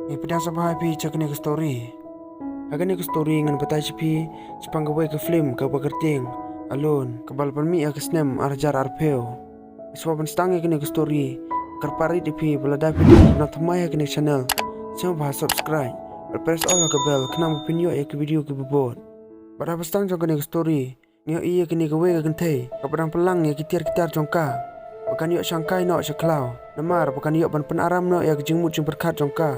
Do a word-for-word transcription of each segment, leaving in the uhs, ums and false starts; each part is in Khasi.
Ngi pdiang sngewbha ïa phi sha kane ka story. Ha kane ka story ngan batai sha phi shaphang kawei ka film kaba kyrteng Alone, kaba la pynmih ha ka snem ar hajar arphew. Shuwa ban sdang ïa kane ka story, kyrpad rit ïa phi ba lada phi dei ban thymmai ha kane ka channel, sngewbha subscribe bad press all ha ka bell khnang ba phin ïoh ïa ki video kiba bud. Bad haba sdang jong kane ka story, ngi ïohi ïa kane kawei ka kynthei kaba dang pynlang ïa ki tiar ki tar jong ka ba kan ïoh shangkai noh sha khlaw, namar ba kan ïoh ban pynaram noh ïa ka jingmut jingpyrkhat jong ka.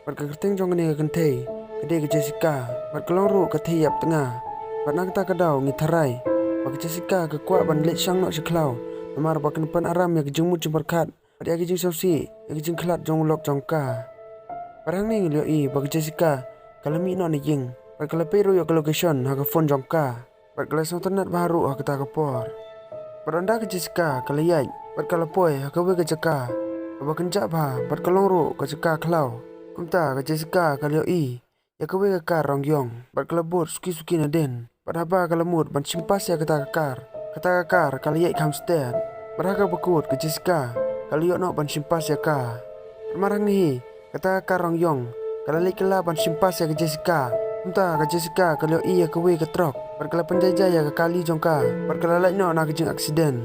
Bad ka kyrteng jong kane ka kynthei ka dei ka Jessica, bad ka long ruh ka thei ïap tnga. Bad na kata ka daw ngi tharai ba ka Jessica ka kwah ban leit shang noh sha khlaw, namar ba kan pynaram ïa ka jingmut jingpyrkhat bad ïa ka jingsngewsih ïa ka jingkhlad jong u lok jong ka. Bad hangne ngi la ïohi ba ka Jessica ka la mih noh na ïing, bad ka la peit ruh ïa ka location ha ka phone jong ka. Bad ka la sngewtynnat bha ruh ha kata ka por. Bad ynda ka Jessica ka la ïaid bad ka la poi ha kawei ka jaka kaba kynjah bha, bad ka long ruh ka jaka khlaw. Kumta ka Jessica ka la ïohi ïa kawei ka kar rong ïong, bad ka la bud suki suki nadien. Bad haba ka la mut ban shim pass ïa kata ka kar, kata ka kar ka la ïaid kham stet. Bad ha kaba kut ka Jessica ka la ïoh noh ban shim pass ïa ka. Bad mar hangne hi, kata ka kar rong ïong ka la leit kylla ban shim pass ïa ka Jessica. Kumta ka Jessica ka la ïohi ïa kawei ka trok, bad ka la pynjaijai ïa ka kali jong ka, bad ka la lait noh na ka jingaccident.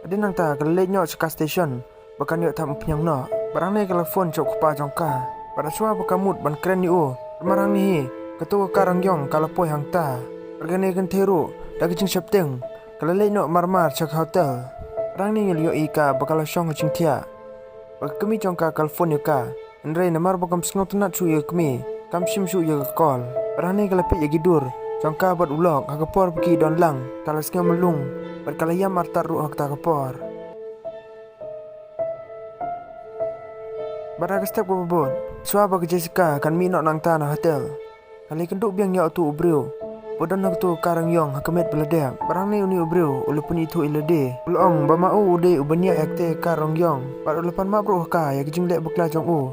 Hadien nangta ka la leit noh sha ka station ba kan ïoh thap umphniang noh. Bad hangne ka la phone sha u kpa jong ka, bad shuwa ba ka mut ban kren ïa u, bad mar hangne hi kato ka kar rong ïong ka la poi hangta. Bad kane ka kynthei ruh da ka jingsheptieng ka la leit noh marmar sha ka hotel. Bad hangne ngi la ïohi ka ba ka la shong ha jingthiah. Bad ka kmie jong ka ka la phone ïa ka, hynrei namar ba kam sngewtynnat shuh ïa ka kmie, kam shim shuh ïa ka call. Bad hangne ka la peit ïa ki dur jong ka bad u lok ha ka por ba ki don lang, ka la sngew malu, bad ka la ïam artat ruh ha kata ka por. Bad ha ka step kaba bud, shuwa ba ka Jessica kan mih noh nangta na hotel, ka la ïakynduh biang ïa uto u briew ba don ha kato ka kar rong ïong ha ka miet ba la dep. Bad hangne une u briew u la pynithuh ïa lade, u la ong ba ma u u dei uba ñiah ïa kata ka kar rong ïong, bad u la pan map ruh ha ka ïa ka jingleh bakla jong u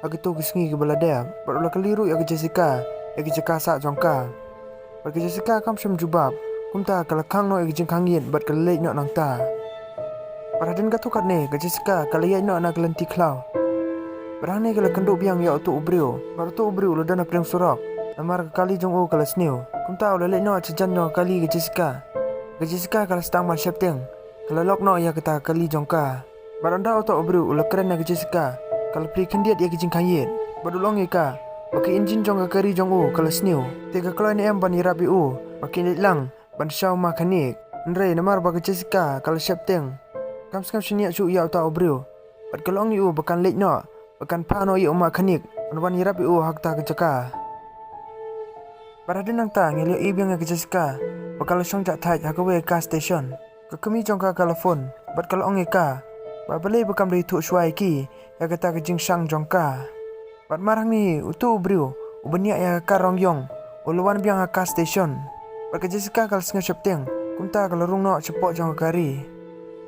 ha kato ka sngi kaba la dep. Bad u la kylli ruh ïa ka Jessica ïa ka jaka sah jong ka. Bad ka Jessica kam shym jubab, kumta ka la khang noh ïa ka jingkhang ïit bad ka la leit noh nangta. Bad hadien katto katne ka Jessica ka la ïaid noh na ka lynti khlaw. Bad hangne ka la kynduh biang ïa uto u briew, bad uto u briew u la don ha pdeng surok, namar ka kali jong u ka la sniew. Kumta u la leit noh shajan jong ka kali ka Jessica. Ka Jessica ka la sdang ban sheptieng, ka la lok noh ïa kata ka kali jong ka. Bad ynda uto u briew u la kren ïa ka Jessica, ka la plie khyndiat ïa ka jingkhang ïit, bad u la ong ïa ka ba ka injin jong ka kali jong u ka la sniew. Te ka kloi ne em ban ïarap ïa u ba kin leit lang ban shaw mechanic. Hynrei namar ba ka Jessica ka la sheptieng, kam sngewsynei shuh ïa uto u briew, bad ka la ong ïa u ba kan leit noh, ba kan phah noh ïa u mechanic ban wan ïarap ïa u ha kata ka jaka. Bad hadien nangta ngi la ïohi biang ïa ka Jessica ba ka la shong jah thait ha kawei ka station. Ka kmie jong ka ka la phone bad ka la ong ïa ka ba balei ba kam da ïathuh shuwa ïa ki ïa kata ka jingshang jong ka. Bad mar hangne hi uto u briew uba ñiah ïa ka kar rong ïong u la wan biang ha ka station. Bad ka Jessica ka la sngew sheptieng, kumta ka la rung noh shapoh jong ka kali.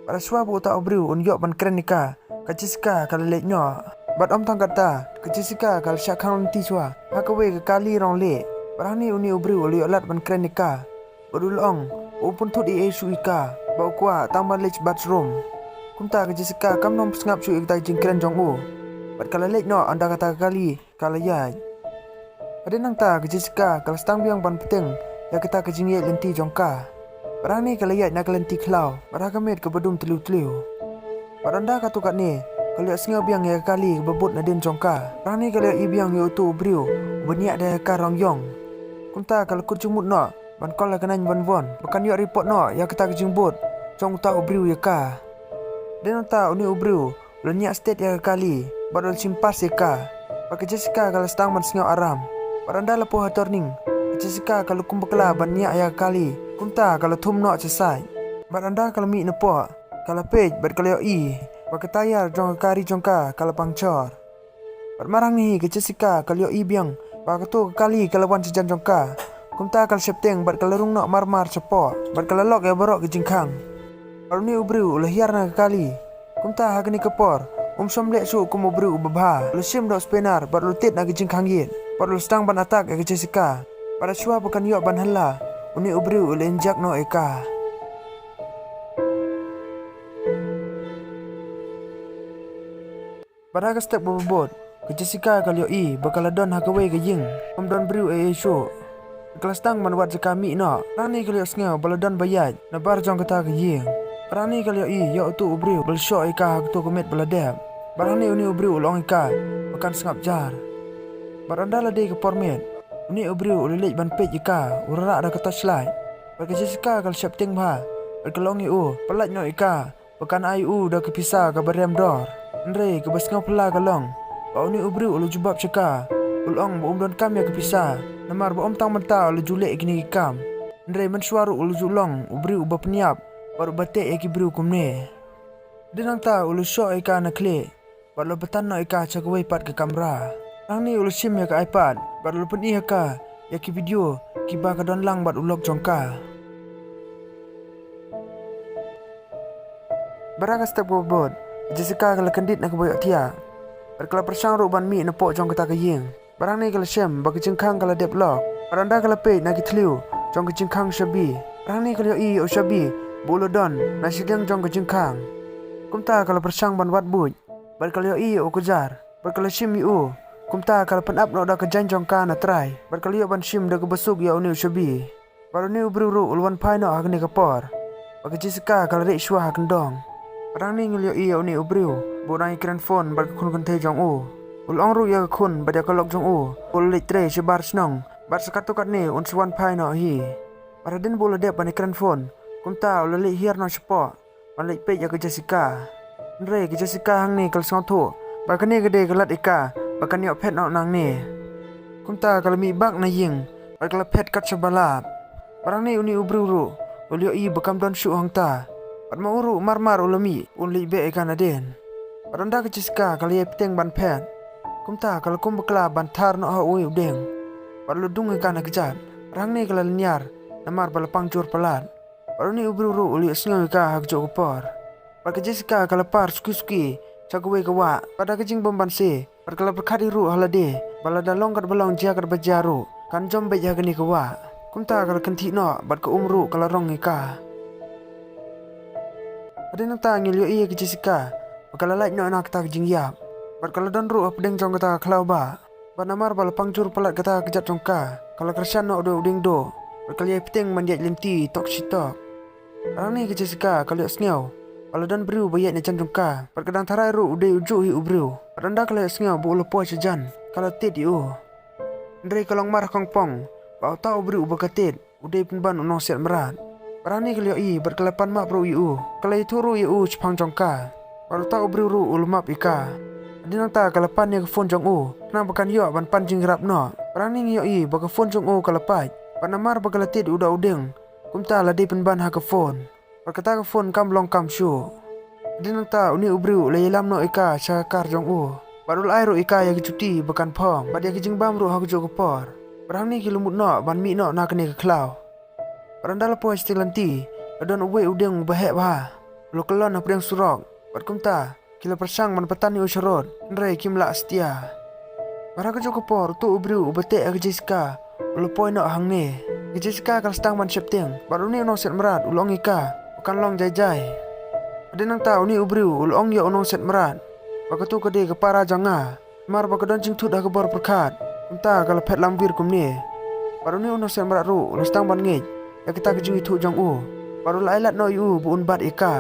Bad shuwa ba uto u briew un ïoh ban kren ïa ka, ka Jessica ka la leit noh. Bad ym tang katta, ka Jessica ka la shah khang lynti shuwa ha kawei ka kali rong lieh. Bad hangne une u briew u la ïoh lad ban kren ïa ka, bad u la ong ba um pynthut ei ei shuh ïa ka, ba u kwah tang ban leit bathroom. Kumta ka Jessica kam nang sngap shuh ïa kata ka jingkren jong u, bad ka la leit noh ynda kata ka kali ka la ïaid. Hadien nangta ka Jessica ka la sdang biang ban bteng ïa kata ka jingïaid lynti jong ka. Bad hangne ka la ïaid na ka lynti khlaw bad ha ka miet kaba dum tliw tliw. Bad ynda katto katne ka la ïohsngew biang ïa ka kali kaba bud nadien jong ka. Bad hangne ka la ïohi biang ïa uto u briew uba ñiah da ka kar rong ïong. Kumta ka la kut jingmut noh ban call ïa ka nine one one ba kan ïoh report noh ïa kata ka jingbud jong uto u briew ïa ka. Hadien nangta une u briew u la ñiah stet ïa ka kali bad u la shim pass ïa ka. Bad ka Jessica ka la sdang ban sngew aram. Bad ynda la poi ha turning, ka Jessica ka la kum bakla ban ñiah ïa ka kali, kumta ka la thum noh sha side. Bad ynda ka la mih napoh, ka la peit bad ka la ïohi ba ka tayar jong ka kali jong ka ka la puncture. Bad mar hangne hi ka Jessica ka la ïohi biang ba kato ka kali ka la wan shajan jong ka. Kumta ka la sheptieng bad ka la rung noh marmar shapoh bad ka la lok ïa baroh ka jingkhang. Bad une u briew u la hiar na ka kali. Kumta ha kane ka por um shym leh shuh kum u briew uba bha. U la shim da u spanner bad u la tied na ka jingkhang ïit bad u la sdang ban attack ïa ka Jessica. Bad shuwa ba kan ïoh ban hylla, une u briew u la inject noh ïa ka. Bad ha ka step kaba bud, ka Jessica ka la ïohi ba ka la don ha kawei ka ïing, kam don briew ei ei shuh. Ka la sdang ban wad jaka mih noh, bad hangne ka la ïohsngew ba la don ba ïaid nabar jong kata ka ïing. Bad hangne ka la ïohi ïa uto u briew ba la shoh ïa ka ha kato ka miet ba la dep. Bad hangne une u briew u la ong ïa ka ba kan sngap jar. Bad ynda la dei ka por miet, une u briew u la leit ban peit ïa ka, u rah da ka torchlight. Bad ka Jessica ka la sheptieng bha, bad ka la ong ïa u, pyllait noh ïa ka, ba kan ai u da ka pisa kaba rem dor. Hynrei kaba sngewphylla ka long ba une u briew u la jubab sha ka, u la ong ba um donkam ïa ka pisa, namar ba ym tang mynta u la ju leh ïa kine ki kam, hynrei mynshuwa ruh u la ju long u briew uba pynïap bad uba teh ïa ki briew kumne. Hadien nangta u la shoh ïa ka na khlieh bad u la btang noh ïa ka sha kawei pat ka kamra. Hangne u la shim ïa ka iPad bad u la pyni ha ka ïa ki video kiba ka don lang bad u lok jong ka. Bad ha ka step kaba bud, Jessica ka la kyndit na kaba ïohthiah, bad ka la pyrshang ruh ban mih napoh jong kata ka ïing. Bad hangne ka la shem ba ka jingkhang ka la dep lok. Bad ynda ka la peit na ki thliew jong ka jingkhang shabi, bad hangne ka la ïohi ïa u shabi ba u la don na shiliang jong ka jingkhang. Kumta ka la pyrshang ban wad buit, bad ka la ïohi ïa u kjat, bad ka la shim ïa u. Kumta ka la pynap noh da ka jaiñ jong ka na trai, bad ka la ïoh ban shim da kaba suk ïa une u shabi. Bad une u briew ruh u la wan phai noh ha kane ka por. Bad ka Jessica ka la rieh shuwa ha kyndong. Bad hangne ngi la ïohi ïa une u briew ba u dang ïakren phone bad ka khun kynthei jong u. U la ong ruh ïa ka khun bad ïa ka lok jong u ba u la leit trei shabar shnong, bad sa katto katne un sa wan phai noh hi. Bad hadien ba u la dep ban ïakren phone, kumta u la leit hiar noh shapoh ban leit peit ïa ka Jessica. Hynrei ka Jessica hangne ka la sngewthuh ba kane ka dei ka lad ïa ka ba kan ïoh phet noh nangne. Kumta ka la mih bak na ïing bad ka la phet kat shaba lad. Bad hangne une u briew ruh u la ïohi ba kam don shuh hangta, bad ma u ruh mar mar u la mih un leit beh ïa ka nadien. Bad ynda ka Jessica ka la ïai bteng ban phet, kumta ka la kum bakla ban thar noh ha uwei u dieng, bad u la dung ïa ka na kjat. Bad hangne ka la lynñiar namar ba la pang jur palat. Bad une u briew ruh u la ïohsngew ïa ka ha kajuh ka por. Bad ka Jessica ka la par suki suki sha kawei ka wah, bad da ka jingbymbanse, bad ka la pyrkhat hi ruh ha lade ba lada long katba long, jia katba jia ruh, kan jam beit ha kane ka wah. Kumta ka la kynthih noh bad ka um ruh ka la rong ïa ka. Hadien nangta ngi la ïohi ïa ka Jessica ba ka la lait noh na kata ka jingïap, bad ka la don ruh hapdeng jong kata ka khlaw bah. Bad namar ba la pang jur palat kata ka kjat jong ka, ka la kyrshan noh da u dieng duh, bad ka la ïai bteng ban ïaid lynti tok shi tok. Bad hangne ka Jessica ka la ïohsngew ba la don briew ba ïaid na jan jong ka, bad ka dang tharai ruh u dei u juh hi u briew. Bad ynda ka la ïohsngew ba u la poi sha jan, ka la tied ïa u. Hynrei ka long mar ha khongpong ba uta u briew uba ka tied u dei pynban u nongsiat mrad. Bad hangne ka la ïohi bad ka la pan map ruh ïa u, ka la ïathuh ruh ïa u shaphang jong ka. Bad uta u briew ruh u la map ïa ka. Hadien nangta ka la pan ïa ka phone jong u khnang ba kan ïoh ban pan jingïarap noh. Bad hangne ngi ïohi ba ka phone jong u ka la pait, bad namar ba ka la tied u da u dieng, kumta la dei pynban ha ka phone. Bad kata ka phone kam long kam shuh. Hadien nangta une u briew u la ïalam noh ïa ka sha ka kar jong u, bad u la ai ruh ïa ka ïa ka juti ba kan phong bad ïa ka jingbam ruh ha kajuh ka por. Bad hangne ki la mut noh ban mih noh na kane ka khlaw. Bad ynda la poi shiteng lynti, la don uwei u dieng uba heh bha u la kyllon hapdeng surok, bad kumta ki la pyrshang ban pyntan ïa u sharud, hynrei kim lah satia. Bad ha kajuh ka por uto u briew uba teh ïa ka Jessica u la poi noh hangne. Ka Jessica ka la sdang ban sheptieng, bad une u nongsiat mrad u la ong ïa ka ba kan long jai jai. Hadien nangta une u briew u la ong ïa u nongsiat mrad ba kato ka dei ka para jong nga, namar ba ka don jingthut ha ka bor pyrkhat. Kumta ka la phet lamwir kumne. Bad une u nongsiat mrad ruh u la sdang ban ngeit ïa kata ka jingïathuh jong u, bad u la ai lad noh ïa u ba un bat ïa ka.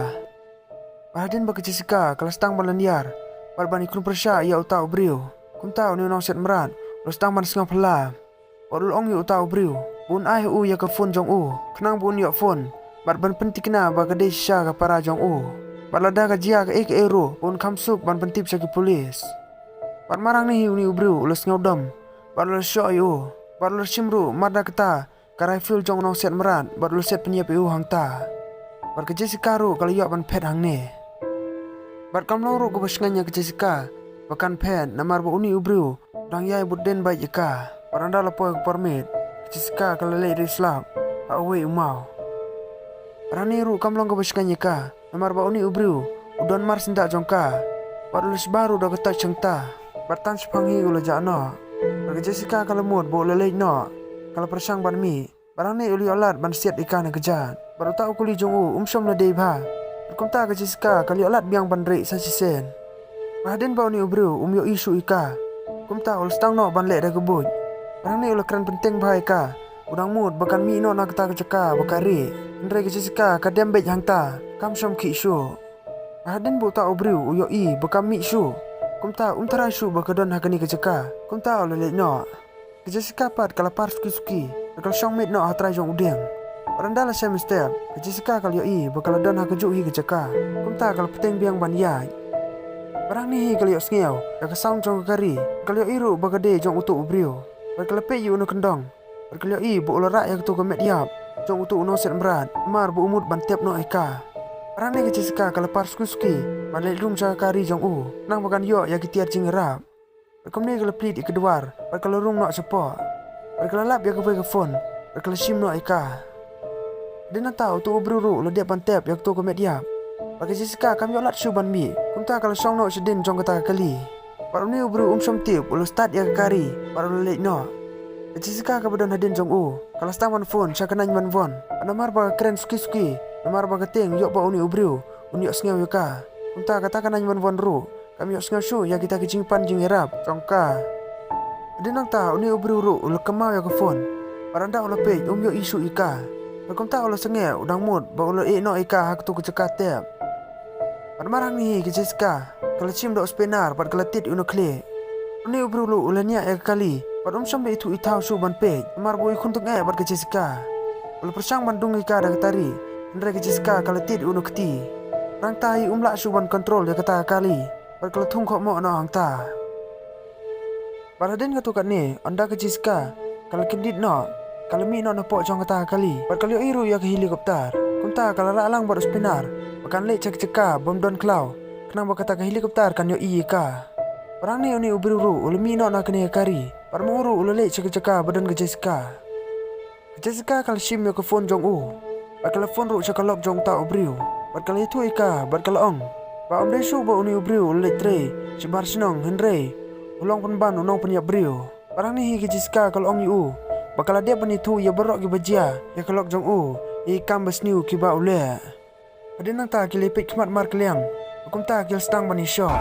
Bad hadien ba ka Jessica ka la sdang ban lynñiar bad ban ïakren pyrshah ïa uta u briew, kumta une u nongsiat mrad u la sdang ban sngewphylla, bad u la ong ïa uta u briew ba un ai ha u ïa ka phone jong u khnang ba un ïoh phone bad ban pynthikna ba ka dei shisha ka para jong u, bad lada ka jia kaei kaei ruh ba un kham suk ban pyntip sha ki pulit. Bad mar hangne hi une u briew u la sngewdom, bad u la shoh ïa u, bad u la shim ruh mar da kata ka rifle jong u nongsiat mrad, bad u la siat pynïap ïa u hangta. Bad ka Jessica ruh ka la ïoh ban phet hangne. Bad kam long ruh kaba shngaiñ ïa ka Jessica ba kan phet, namar ba une u briew u dang ïai bud dien beit ïa ka. Bad ynda la poi ka por miet, ka Jessica ka la leit rieh slap ha uwei u maw. Bad hangne ruh kam long kaba shngaiñ ïa ka, namar ba une u briew u don mar syndah jong ka, bad u la shba ruh da ka torch hangta. Bad tang shaphang hi u la jah noh. Bad ka Jessica ka la mut ba u la leit noh, ka la pyrshang ban mih. Bad hangne u la ïoh lad ban siat ïa ka na kjat. Bad uta u kuli jong u um shym la dei bha. Bad kumta ka Jessica ka la ïoh lad biang ban rieh sa shisien. Hadien ba une u briew um ïohi shuh ïa ka, kumta u la sdang noh ban leh da ka buit. Bad hangne u la kren pynteng bha ïa ka, u dang mut ba kan mih noh na kata ka jaka ba ka rieh. Hynrei ka Jessica ka dem beit hangta, kam shym khih shuh. Hadien ba uta u briew u ïohi ba kam mih shuh, kumta um tharai shuh ba ka don ha kane ka jaka, kumta u la leit noh. Ka Jessica pat ka la par suki suki, ka la shong miet noh ha trai jong u dieng. Bad ynda la shem step, ka Jessica ka la ïohi ba ka la don ha kajuh hi ka jaka, kumta ka la pyrshang biang ban ïaid. Bad hangne hi ka la ïohsngew ïa ka sound jong ka kari, ka la ïohi ruh ba ka dei jong uto u briew. Bad ka la peit ïa u na kyndong, bad ka la ïohi ba u la rah ïa kato ka met ïap jong uto u nongsiat mrad, namar ba u mut ban tep noh ïa ka. Bad hangne ka Jessica ka la par suki suki ban leit rung sha ka kari jong u, khnang ba kan ïoh ïa ki tiar jingïarap. Bad kumne ka la plied ïa ka duwar, bad ka la rung noh shapoh. Bad ka la lap ïa kawei ka phone, bad ka la shim noh ïa ka. Hadien nangta uto u briew ruh u la dep ban tep ïa kato ka met ïap. Bad ka Jessica kam ïoh lad shuh ban mih, kumta ka la shong noh shadien jong kata ka kali. Bad une u briew um shym tip, u la start ïa ka kari, bad u la leit noh. Ka Jessica kaba don hadien jong u, ka la sdang ban phone sha ka nine one one. Bad namar ba ka kren suki suki, namar ba ka tieng ïoh ba une u briew un ïohsngew ïa ka, kumta kata ka nine one one ruh kam ïohsngew shuh ïa kita ki jingpan jingïarap jong ka. Hadien nangta une u briew ruh u la kynmaw ïa ka phone, bad ynda u la peit um ïohi shuh ïa ka. Bad kumta u la sangeh, u dang mut ba u la ïeh noh ïa ka ha kato ka jaka tep. Bad mar hangne hi ka Jessica ka la shim da u spinner bad ka la tied ïa u na khlieh. Une u briew ruh u la ñiah ïa ka kali, bad um shym la ithuh ithaw shuh ban peit, namar ba u ïakhun tyngeh bad ka Jessica. U la pyrshang ban dung ïa ka da ka tari, hynrei ka Jessica ka la tied ïa u na kti. Nangta hi um lah shuh ban control ïa kata ka kali, bad ka la thung khohmoh noh hangta. Bad hadien katto katne, ynda ka Jessica ka la kyndit noh, ka la mih noh napoh jong kata ka kali, bad ka la ïohi ruh ïa ka helicopter. Kumta ka la rah lang bad u spinner ba kan leit sha ka jaka bym don khlaw, khnang ba kata ka helicopter kan ïohi ïa ka. Bad hangne une u briew ruh u la mih noh na kane ka kari, bad ma u ruh u la leit sha ka jaka ba don ka Jessica. Ka Jessica ka la shim ïa ka phone jong u, bad ka la phone ruh sha ka lok jong uta u briew, bad ka la ïathuh ïa ka, bad ka la ong ba ym dei shuh ba une u briew u la leit trei shabar shnong, hynrei u long pynban u nongpynïap briew. Bad hangne hi ka Jessica ka la ong ïa u ba ka la dep ban ïathuh ïa baroh kiba jia ïa ka lok jong u, ïa ki kam basniew kiba u leh. Hadien nangta ki la peit khmat markylliang, kumta ki la sdang ban ïashoh.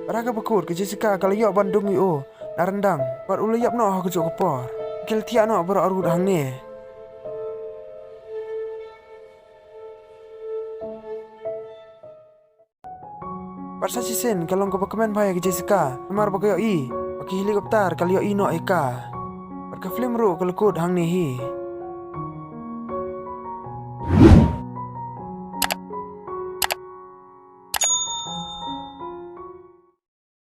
Bad ha kaba kut ka Jessica ka la ïoh ban dung ïa u na ryndang, bad u la ïap noh ha kajuh ka por. Ki la thiah noh baroh arngut hangne. Bad sa shisien ka long kaba kmen bha ïa ka Jessica, namar ba ka ïohi ba ka helicopter ka la ïohi noh ïa ka. Bad ka film ruh ka la kut hangne hi.